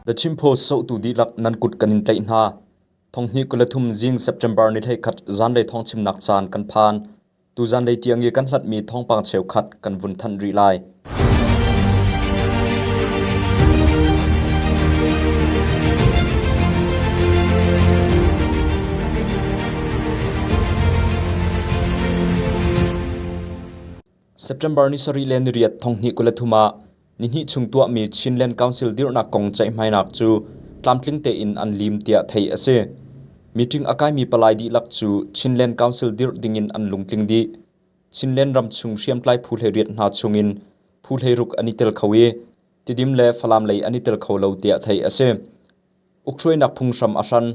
The Chin Post sohtu dihlak nan kut kan in tlaih hna. Thonghnih 23 zing September ni 11 zanlei thawngchimnak caan kan phan. Tu zanlei tiang i kan hlatmi thawngpang cheukhat kan vun thanh rih lai. September ni sarih le niriat thonghnih 23 ah nihnih chung tuahmi Chinland Council dirhnak kong ceihmainak cu tlamtling tein an lim tiah theih a si. Meeting a kaimi palai dihlak cu Chinland Council dirh dingin an lungtling dih. Chinland ramchung hriamtlai phu hleiriat hna chungin phu hleiruk an i tel kho i Tidim le Falam lei an i tel kho lo tiah theih a si. Ukhruainak phunghram a hran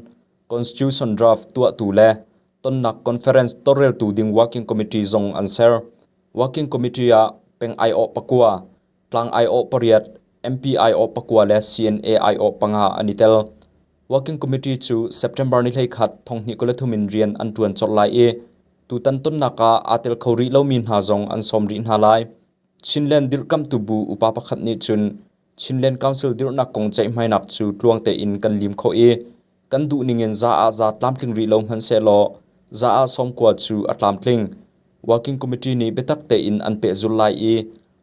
Constitution draft tuahtu le tonnak conference tawlreltu ding working committee zong an ser. Working committee ah peng aiawh pakua, tlang aiawh pariat, MP aiawh pakua le CNA aiawh panga an i tel. Working committee cu September ni 11 thonghnih 23 in rian an ṭuan colh lai i tutan tonnak ah aa tel kho rih lomi hna zong an sawm rih hna lai. Chinland dirhkamhtu bu upa pakhat nih cun Chinland Council dirhnak kong ceihmainak cu tluang tein kan lim khawh i kan duh ningin za ah za tlamtling rih lo hmanhsehlaw za ah sawmkua cu a tlamtling. Working Committee nih biatak tein an pehzulh lai i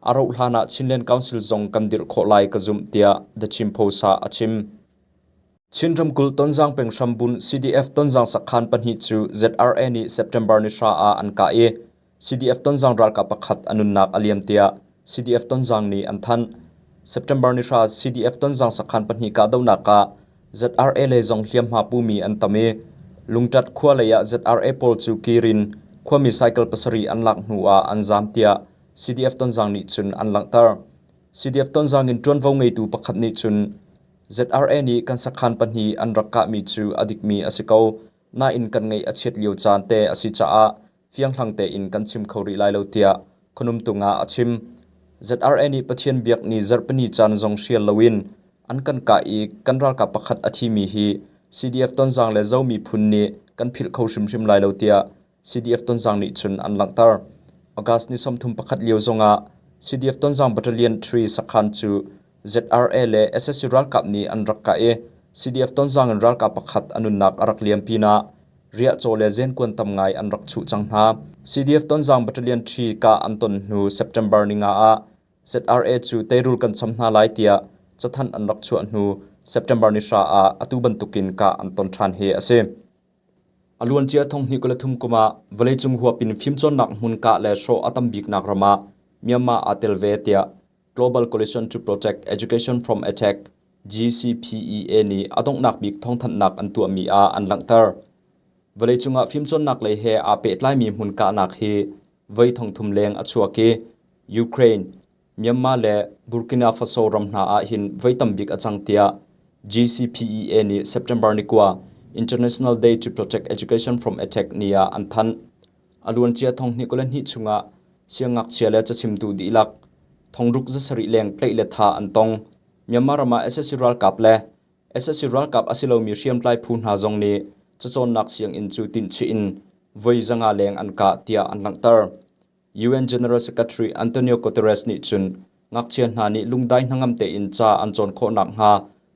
a rauh hlan ah Chinland Council zong kan dirh khawh lai ka zumh tiah The Chin Post ah a chim. Chin ramkulh Tonzang peng hrambun CDF Tonzang sakhan pahnih cu ZRA nih September ni hra ah an kah i CDF Tonzang ralkap pakhat a nunnak a liam tiah CDF Tonzang nih an thanh. September ni hra CDF Tonzang sakhan pahnih kahdohnak ah ZRA lei zong hliamhma pumi an tam i Lungtat khua lei ah ZRA pawl cu kir in khuami cycle pasarih an lak hnu ah an zaam tiah CDF Tonzang nih cun an langhter. CDF Tonzang in ṭuanvo ngeitu pakhat nih cun ZRA nih kan sakhan pahnih an rak kahmi cu a dikmi a si ko, nain kan ngaih a chiat lio caan te a si caah fianghlang tein kan chim kho rih lai lo tiah Khonumtung ah a chim. ZRA nih Pathian biak ni zarhpini caan zong hrial loin an kan kah i kan ralkap pakhat a thimi hi CDF Tonzang le Zo miphun nih kan philh kho hrimhrim lai lo tiah CDF Tonzang nih cun an langhter. August ni 31 lio zongah CDF Tonzang Battalion 3 sakhan cu ZRA le SSC ralkap nih an rak kah i CDF Tonzang in ralkap pakhat a nunnak a rak liam pinah riahcaw le zenkuan tam ngai an rak chuh cang hna. CDF Tonzang Battalion 3 kah an ton hnu September ninga ah ZRA cu teirul kan cham hna lai tiah cathanh an rak chuah hnu September ni hra ah atu bantukin kah an ton ṭhan hi a si. A luancia thonghnih 23 kum ah vawleicung huap in fimcawnnak hmun kah le hrawh a tam biknak ram ah Myanmar aa tel ve tiah Global Coalition to Protect Education from Attack GCPEA nih a donghnak bik thawngthanhnak an tuahmi ah an langhter. Vawleicung ah fimcawnnak lei he aa pehtlaimi hmun kahnak hi voi thongthum leng a chuak i Ukraine, Myanmar le Burkina Faso ram hna ah hin voi tam bik a cang tiah GCPEA nih September ni kua International Day to Protect Education from Attack ni ah an thanh. A luancia thonghnih 22 chungah siangngakchia le cachimtu dihlak thongruk zasarih leng tlaih le thah an tong. Myanmar ram ah sac ralkap le sac ralkap a si lomi hriamtlai phu hna zong nih cacawnnak sianginn cu tinhchih in voi zanga leng an kah tiah an langhter. UN General Secretary Antonio Guterres nih cun ngakchia hna nih lungdai hnangam tein ca an cawn khawh nakhnga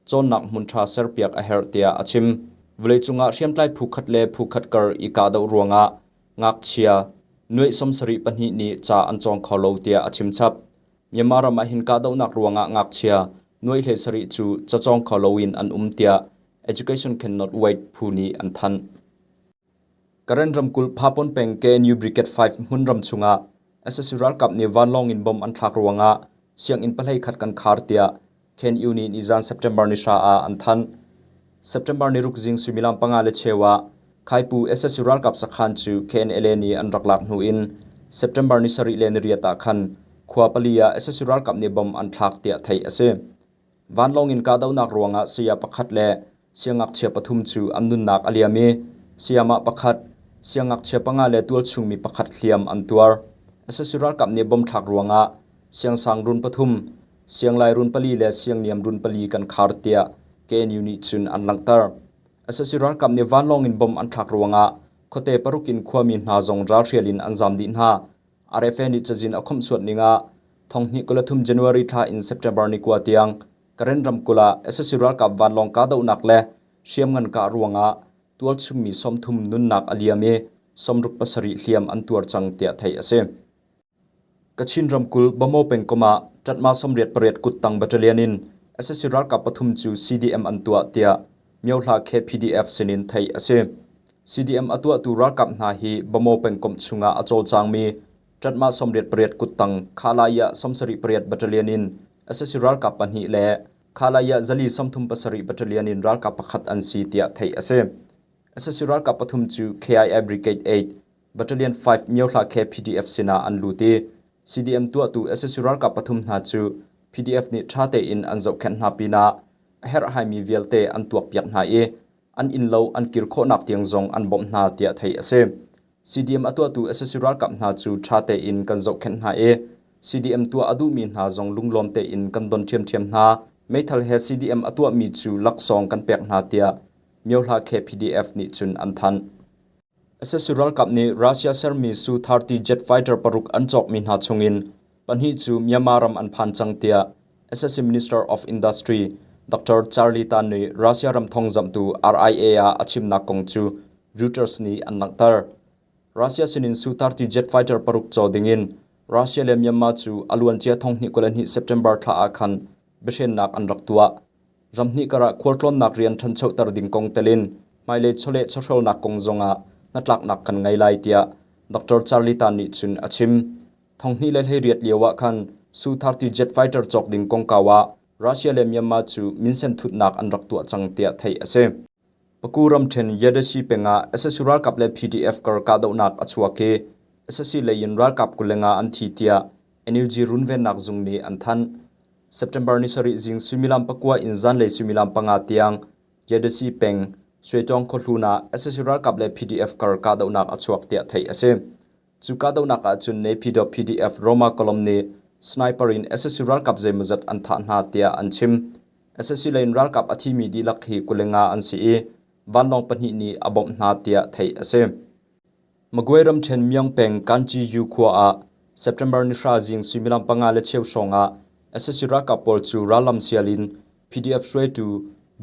cawnnak hmun ṭha serpiak a herh tiah a chim. Vawleicung ah hriamtlai phu khat le phu khat kar i kahdoh ruangah ngakchia nuai 72 nih ca an cawng kho lo tiah a chim chap. Myanmar ram ah hin kahdohnak ruangah ngakchia nuai 17 cu cacawng kho loin an um tiah Education Cannot Wait phu nih an thanh. Karen ramkulh Phapon peng KNU Brigade 5 hmunram chungah sac ralkap nih vanlawng in bomb an thlak ruangah sianginn pahlei khat kan khar tiah KNU nih nizan September ni hra ah an thanh. September ni ruk zing suimilam panga le cheu ah Khaipu sac ralkap sakhan cu KNLA nih an rak lak hnu in September ni sarih le ni riat ah khan khua pali ah sac ralkap nih bomb an thlak tiah theih a si. Vanlawng in kahdohnak ruangah saya pakhat le siangngakchia pathum cu an nunnak a liam i sayamah pakhat, siangngakchia panga le tualchung mi pakhat hliam an tuar. Sac ralkap nih bomb thlak ruangah siangsang run pathum, sianglai run pali le siangniam run pali kan khar tiah KNU nih cun an langhter. Sac ralkap nih vanlawng in bomb an thlak ruangah khuate paruk in khuami hna zong ralhrial in an zam dih hna. RFA nih cazin a khawmhsuat ning ah thonghnih 23 January thla in September ni kua tiang Karen ramkulh ah sac ralkap vanlawng kahdohnak le hriamngan kah ruangah tualchungmi 30 nunnak a liam i 67 hliam an tuar cang tiah theih a si. Kachin ramkulh Bamaw pengkomh ah ṭatma 88 kuttang battalion in sac ralkap pathum cu CDM an tuah tiah Myohla KPDF sinin theih a si. CDM a tuahtu ralkap hna hi Bamaw pengkomh chungah a cawlcangmi ṭatma 88 kuttang Khalaya 78 battalion in sac ralkap pahnih le Khalaya zali 37 battalion in ralkap pakhat an si tiah theih a si. Sac ralkap pathum cu KIA Brigade 8 Battalion 5 Myohla KPDF sinah an lut i CDM tuahtu sac ralkap pathum hna cu PDF nih ṭha tein an zohkhenh hna pinah a herhhaimi vialte an tuakpiak hna i an innlo an kir khawhnak tiang zong an bawmh hna tiah theih a si. CDM a tuahtu sac ralkap hna cu ṭha tein kan zohkhenh hna i CDM tuah a duhmi hna zong lunglawm tein kan don ṭhiamṭhiam hna. Meithal he CDM a tuahmi cu laksawng kan pek hna tiah Myohla KPDF nih cun an thanh. Sac ralkap nih Russia sermi Su-30 jet fighter paruk an cawkmi hna chungin pahnih cu Myanmar ram an phan cang tiah sac Minister of Industry Dr. Charlie Tan nih Russia ram thawngzamhtu RIA ah a chimnak kong cu Reuters nih an langhter. Russia sinin Su-30 jet fighter paruk caw dingin Russia le Myanmar cu a luancia thonghnih 22 September thla ah khan biahrennak an rak tuah. Ramhnih karah khualtlawnnak rian ṭhanchoter ding kong telin hmailei chawleh chawhrawlnak kong zongah hnatlaknak kan ngei lai tiah Dr. Charlie Tan nih cun a chim. Thonghnih le 18 lio ah khan Su-30 jet fighter cawk ding kongkau ah Russia le Myanmar cu minsen thutnak an rak tuah cang tiah theih a si. Paku ramṭhen Yadasi peng ah sac ralkap le PDF kar kahdohnak a chuak i sac lei in ralkap 25 an thi tiah NUG runvennak zung nih an thanh. September ni sarih zing suimilam pakua in zanlei suimilam panga tiang Yadasi peng Suetawng khuahlun ah sac ralkap le PDF kar kahdohnak a chuak tiah theih a si. Cu kahdohnak ahcun Naypyidaw PDF Roma Column nih sniper in sac ralkap zeimawzat an thah hna tiah an chim. Sac lei in ralkap a thimi dihlak hi 25 an si i vanlawng pahnih nih a bawmh hna tiah theih a si. Magway ramṭhen Myong peng Kanci-yu khua ah September ni hra zing suimilam panga le cheu hrawng ah sac ralkap pawl cu rallam sial in PDF hruaitu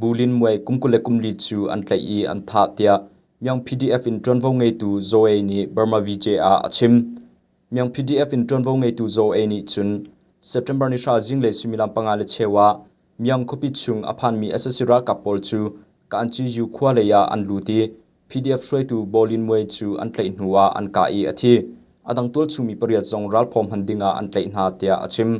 Bu Lin Muai kum 24 cu an tlaih i an thah tiah Myong PDF in ṭuanvo ngeitu Zaw Ei nih Burma VJ ah a chim. Myong PDF in ṭuanvo ngeitu Zaw Ei nih cun September ni hra zinglei suimilam panga le cheu ah Myong khuapi chung a phanmi sac ralkap pawl cu Kanci-yu khua lei ah an lut i PDF hruaitu Bolin Muai cu an tlaih hnu ah an kah i a thi. A dang tualchungmi pariat zong ralphaw hman ding ah an tlaih hna tiah a chim.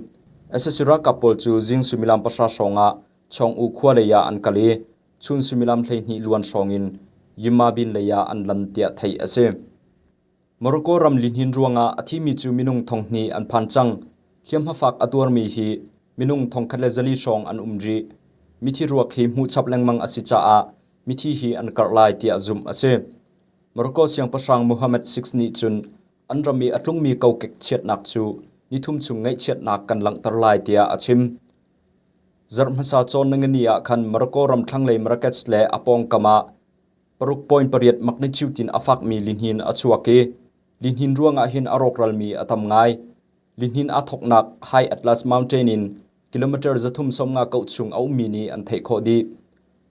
Sac ralkap pawl cu zing suimilam pahra hrawng ah Chawng-U khua lei ah an kal i chun suimilam 12 luan hrawng in Yimabin lei ah an lan tiah theih a si. Morocco ram lihnin ruangah a thimi cu minung thonghnih an phan cang. Hliamhma fak a tuarmi hi minung 1400 hrawng an um rih. Mithi ruak hi hmuhchap lengmang a si caah mithi hi an karh lai tiah zumh a si. Morocco siangpahrang Mohammed VI nih cun an ram i a tlungmi kokek chiatnak cu nithum chung ngaihchiatnak kan langhter lai tiah a chim. Zarh hmasa cawn ningani ah khan Morocco ram thlanglei Marrakech le a pawngkam ah 6.8 magnitude in a fakmi lihnin a chuak i lihnin ruangah hin a rawkralmi a tam ngai. Lihnin aa thawknak High Atlas Mountain in kilometer 350 kauh chung a ummi nih an theih khawh dih.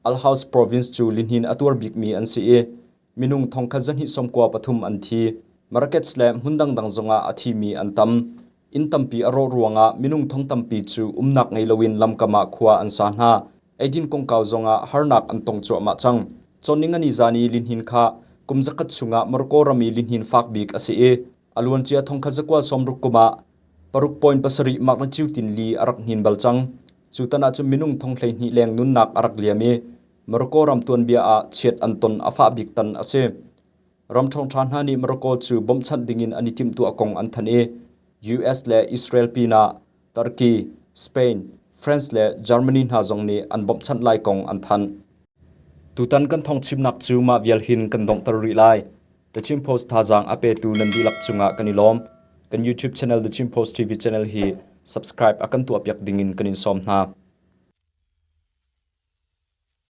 Al-Haus province cu lihnin a tuar bikmi an si i minung thongkhat 293 an thi. Marrakech le hmun dangdang zongah a thimi an tam. Inn tampi a rawh ruangah minung thong tampi cu umnak ngei loin lamkam ah khua an sa hna. Eidin kongkau zongah harnak an tong cuahmah cang. Cawnningani zan i lihnin kha kum zakhat chungah Morocco ram i lihnin fak bik a si i a luancia thongkhat zakua sawmruk kum ah 6.7 magnitude tin li a rak hnin bal cang. Cu tan ahcun minung thong 12 leng nunnak a rak liam i Morocco ram tuanbia ah chiat an ton a fah bik tan a si. Ram ṭhawngṭha hna nih Morocco cu bawmhchanh dingin an i timhtuah kong an thanh i US le Israel pinah Turkey, Spain, France le Germany hna zong nih an bawmhchanh lai kong an thanh. Tutan kan thawngchimnak cu mah vial hin kan donghter rih lai. The Chin Post thazaang a petu nan dihlak cungah kan i lawm. Kan YouTube channel The Chin Post TV channel hi subscribe a kan tuahpiak dingin kan in sawm hna.